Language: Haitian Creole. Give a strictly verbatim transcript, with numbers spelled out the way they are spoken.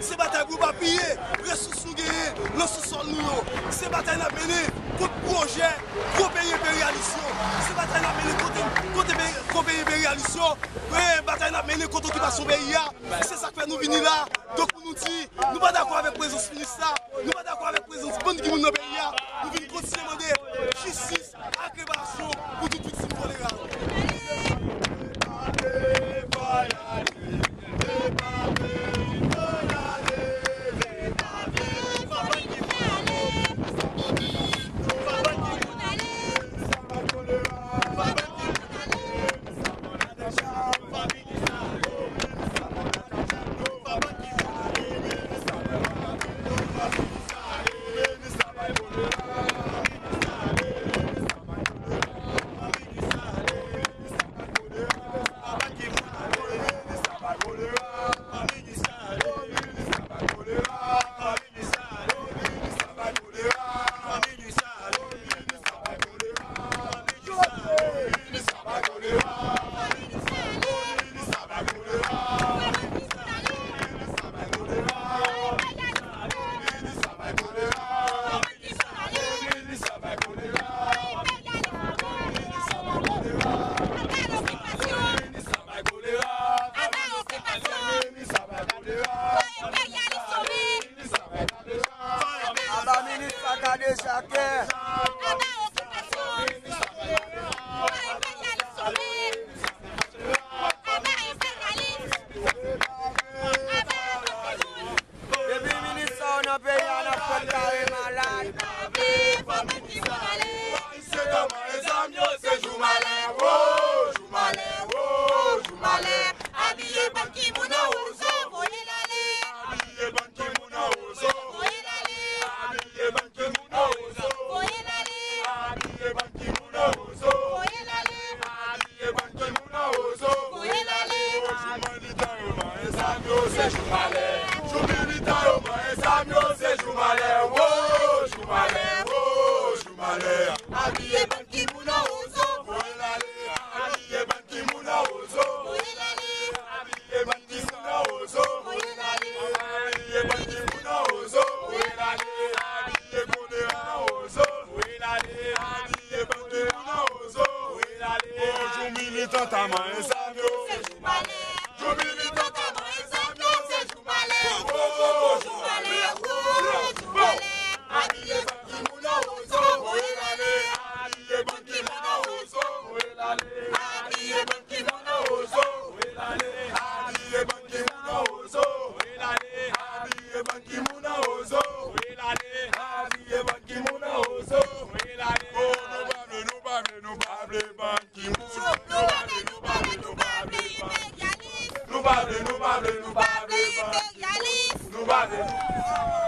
Se batay pou pa piye resous nou genyen nan sousòl nou yo. Se batay n ap mennen kont pwojè gwo peyi enperyalis yo. Se batay n ap mennen kont, kont gwo peyi enperyalis yo. E batay n ap mennen kont okipasyon peyi a. Se sa k fè nou vini la. Donk pou nou di, nou pa dakò avèk prezans minis la. Nou pa dakò avèk prezans Ban Ki-moon nan peyi a. Nou vin kontinye mande jistis ak reparasyon pou tout viktim kolera. Aba minis sakade chakè. Depi minis sa yo nan peyi a, n ap fè kare malad. Ayisyen ta mare zam yo, se jou malè, wo, jou malè, wo, jou malè. Abiye Ban Ki-moon an wozo, voye l ale. Abiye Ban Ki-moon an wozo, voye l ale. Abiye Ban Ki-moon an wozo, voye l ale. Abiye Ban Ki-moon an wozo, voye l ale. Abiye Ban Ki-moon an wozo, voye l ale. Jou militan yo mare zam yo, se jou malè. Jou militan yo mare zam yo, se jou malè, wo, jou malè, wo, jou malè. Abiye Ban Ki-moon an wozo, voye l ale. Abiye Ban Ki-moon an wozo, voye l ale. Abiye Ban Ki-moon an wozo, voye l ale. Abiye Ban Ki-moon an wozo, voye l ale. Abiye kolera an wozo, voye l ale. Abiye Ban Ki-moon an wozo, voye l ale. Bonjou militan ta mare zam yo. Jou militan ta mare zam yo, se jou malè. Jou malè, jou malè. Abiye Ban Ki-moon an wozo, voye l ale. Abiye Ban Ki-moon an wozo, voye l ale. Abiye Ban Ki-moon an wozo, voye l ale. Abiye Ban Ki-moon an wozo, voye l ale. Abiye Ban Ki-moon an wozo, voye l ale. Abiye Ban Ki-moon an wozo, voye l ale. Oh, nou pa vle, nou pa vle, nou pa vle Ban Ki-moon. Nou pa vle, nou pa vle, nou pa vle enperyalis. Nou pa vle, nou pa vle, nou pa vle Ban Ki-moon. Nou pa vle.